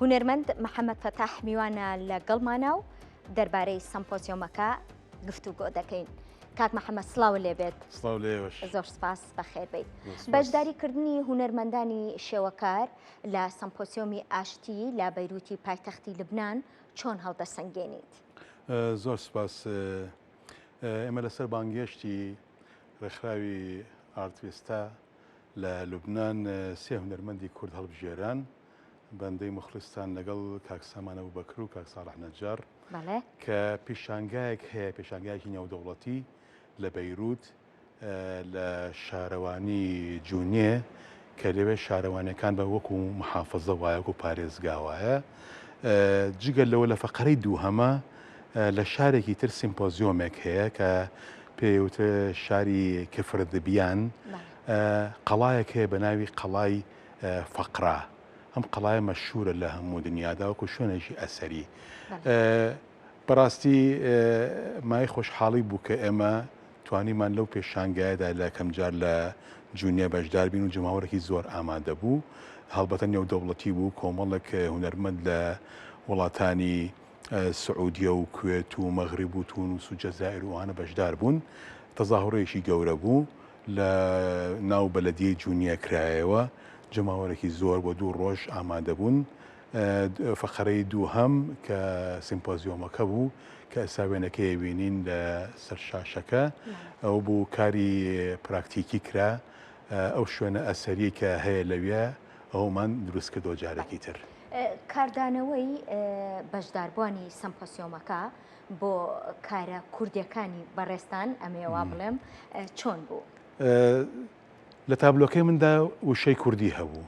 هونەرمەند محەمەد فەتاح میوانە لە گەڵمانە و دەربارەی سەمپۆزیۆمەکە گفتوگۆ دەکەین. کاک محەمەد سڵاو لێبێت. سڵاو لێوەش. زۆر سپاس بەخێر بیت. بەشداری کردنی هونەرمەندانی شێوەکار لە سەمپۆسیۆمی ئاشتی لە بەیروتی پایتەختی لبنان چۆن هەڵدەسەنگێنیت؟ زۆر سپاس. ئێمە لەسەر بانگێشتی ڕێکخراوی ئارتڤیستا لە لوبنان سێ هونەرمەندی کورد هەڵبژێران، بەندەی موخلیستان لەگەڵ کاک سامان ئەبوبەکر و کاک ساڵح نەجار کە پیشانگایەک هەیە، پێشانگایەکی نێودەوڵەتی لە بەیروت لە شارەوانی جونێ کە لەوێ شارەوانیەکان بە وەکو محافزە وایە وەکو پارێزگا وایە جگە لەوە لە فەقەرەی دووهەمە لە شارێکی تر سیمپۆزیۆمێک هەیە کە پێیوترێ شاری کفردبیان قەڵایەک هەیە بە ناوی قەڵای فەقرا ئەم قەڵایە مەشهورە لە هەموو دنیادا وەکو شوێنێکی ئەسەری بەڕاستی مای خۆشحاڵی بوو کە ئێمە توانیمان لەو پێشانگایەدا لە کەمجار لە جونیە بەشدار بین و جەماوەرێکی زۆر ئامادە بوو هەڵبەتە نێودەوڵەتی بوو کۆمەڵێک هونەرمەند لە وڵاتانی سعودیە و کوێت و مەغریب و تونس و جەزائیر و ئەوانە بەشدار بوون تەزاهوڕەیەکی گەورە بوو لە ناو بەلەدیەی جونیە کرایەوە جەماوەرێکی زۆر بۆ دوو ڕۆژ ئامادە بوون فەقەرەی دووهەم کە سیمپۆزیۆمەکە بوو کە ئێستا وێنەکەی بینین لە سەر شاشەکە ئەو بوو کاری پراکتیکی کرا ئەو شوێنە ئەسەری کە هەیە لەوێ ئەومان دروست کردەوە جارێکی تر. کاردانەوەی بەشداربووانی سەمپۆسیۆمەکە بۆ کارە کوردیەکانی بەڕێزتان ئەمەوێ وا بڵێم چۆن بوو؟ لە تابلۆکەی مندا وشەی کوردی هەبوو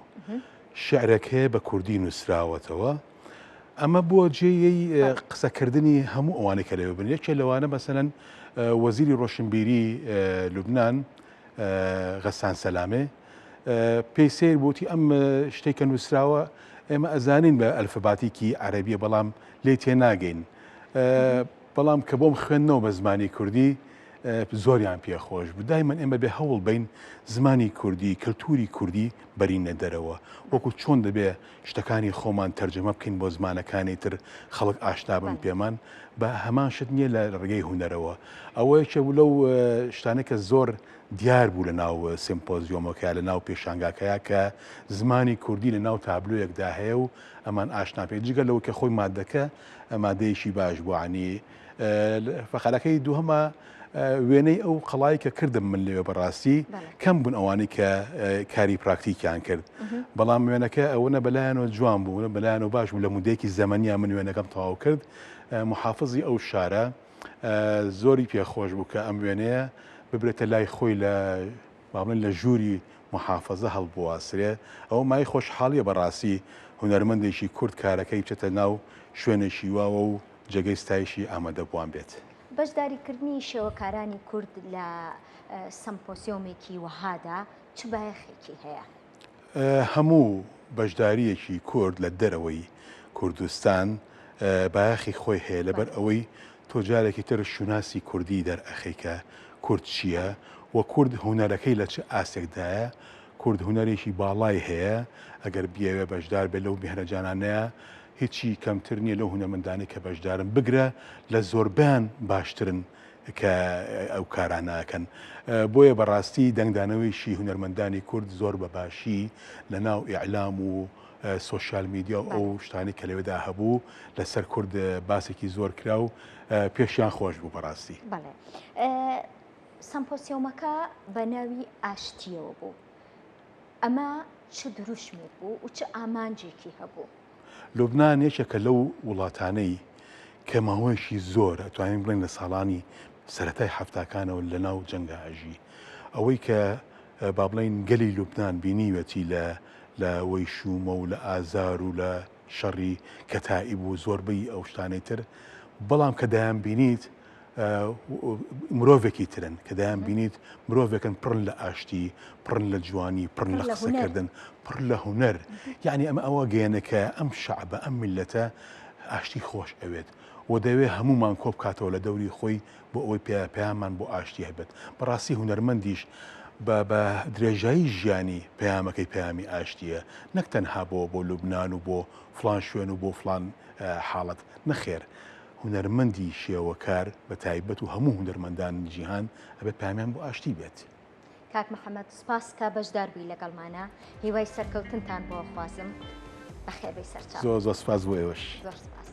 شعرێک هەیە بە کوردی نووسراوەتەوە ئەمە بووە جێی قسەکردنی هەموو ئەوانەی کە لەوێ بن یەکێ لەوانە مەسەلەن وەزیری ڕۆشنبیری لوبناان غەسان سەلامێ پێی سیر بووتی ئەم شتێک کە نووسراوە ئێمە ئەزانین بە ئەلفباتیکی عەربیە بەڵام لێ تێناگەین بەڵام کە بۆم خوێندنەوە بە زمانی کوردی زۆریان پێ خۆش بوو. دایمەن ئێمە بێ هەوڵ بەین زمانی کوردی، کلتوری کوردی بەرینە دەرەوە. وەکو چۆن دەبێ شتەکانی خۆمان تەرجەمە بکەین بۆ زمانەکانی تر خەڵک ئاشنا بن پێمان، بە هەمان شت نییە لە ڕێگەی هونەرەوە. ئەوە یەکێ بوو لەو شتانەی کە زۆر دیار بوو لە ناو سیمپۆزیۆمەکە، لە ناو پێشانگاکەیا کە زمانی کوردی لە ناو تابلۆیەکدا هەیە و ئەمان ئاشنا پێ. جگە لەوەی کە خۆی مادەکە مادەیەکی باش بوو یانی فەقەرەکەی دووهەمە وێنەی ئەو قەڵای کە کردم من لەوێ بەڕاستی کەم بوون ئەوانەی کە کاری پراکتیکیان کرد بەڵام وێنەکە ئەوەنە بەلایەنەوە جوان بوو بەلایەنەوە باش بوو لە مودەیەکی زەمەنیان من وێنەکەم تەواو کرد محافزی ئەو شارە زۆری پێخۆش بوو کە ئەم وێنەیە ببرێتە لای خۆی لە باڵێن لە ژووری محافزە هەڵبواسرێ ئەوە مای خۆشحاڵیە بەڕاستی هونەرمەندێکی کورد کارەکەی بچێتە ناو شوێنێکی واوە و جێگەی ستایشی ئامادەبووان بێت. بەشداریکردنی شێوەکارانی کورد لە سەمپۆسیۆمێکی وەهادا چ بایەخێکی هەیە؟ هەموو بەشدارییەکی کورد لە دەرەوەی کوردستان بایەخی خۆی هەیە، لەبەر ئەوەی تۆ جارێکی تر شوناسی کوردی دەرئەخەی کە کورد چییە و کورد هونەرەکەی لە چ ئاستێکدایە، کورد هونەرێکی باڵای هەیە ئەگەر بیەوێ بەشدار بێت لەو میهرەجانانەیا هیچی کەمتر نییە لەو هونەرمەندانەی کە بەشدارن بگرە لە زۆربەیان باشترن کە ئەو کارانە ئەکەن بۆیە بەڕاستی دەنگدانەوەیشی هونەرمەندانی کورد زۆر بە باشی لە ناو ئیعلام و سۆشیال میدیا و ئەو شتانی کە لەوێدا هەبوو لەسەر کورد باسێکی زۆر کرا و پێشیان خۆش بوو بەڕاستی. بەڵێ سەمپۆسیۆمەکە بە ناوی ئاشتییەوە بوو ئەمە چ دروشمێک بوو و چ ئامانجێکی هەبوو؟ لوبنان یەکێکە لەو وڵاتانەی کە ماوەیەکی زۆر ئەتوانین بڵێین لە ساڵانی سەرەتای حەفتاکانەوە لە ناو جەنگا ئەژی. ئەوەی کە با بڵێین گەلی لوبنان بینیوێتی لە لە وەیشوومە و لە ئازار و لە شەڕی کەتائیب و زۆربەی ئەو شتانەی تر بەڵام کە دەیانبینیت مرۆڤێکی ترن کە دەیان بینیت مرۆڤێکن پڕن لە ئاشتی پڕن لە جوانی پڕن لە قسەکردن پڕ لە هونەر یعنی ئەمە ئەوە گەیەنە کە ئەم شەعبە ئەم میلەتە ئاشتی خۆش ئەوێت و دەوێت هەمومان کۆ بکاتەوە لە دەوری خۆی بۆ ئەوەی پەیامان بۆ ئاشتی هەبێت بەڕاستی هونەرمەندیش بە بە درێژایی ژیانی پەیامەکەی پەیامی ئاشتییە نەک تەنها بۆ بۆ لوبنان و بۆ فڵان شوێن و بۆ فڵان حاڵەت نەخێر هونەرمەندی شێوەکار بە تایبەت و هەموو هونەرمەندانی جیهان ئەبێت پەیامیان بۆ ئاشتی بێت. کاک محەمەد سوپاس کە بەشدار بووی لەگەڵمانا هیوای سەرکەوتنتان بۆ خوازم بەخێربێی سەرچاو. زۆر زۆر سوپاس بۆ ئێوەش. زۆر سوپاس.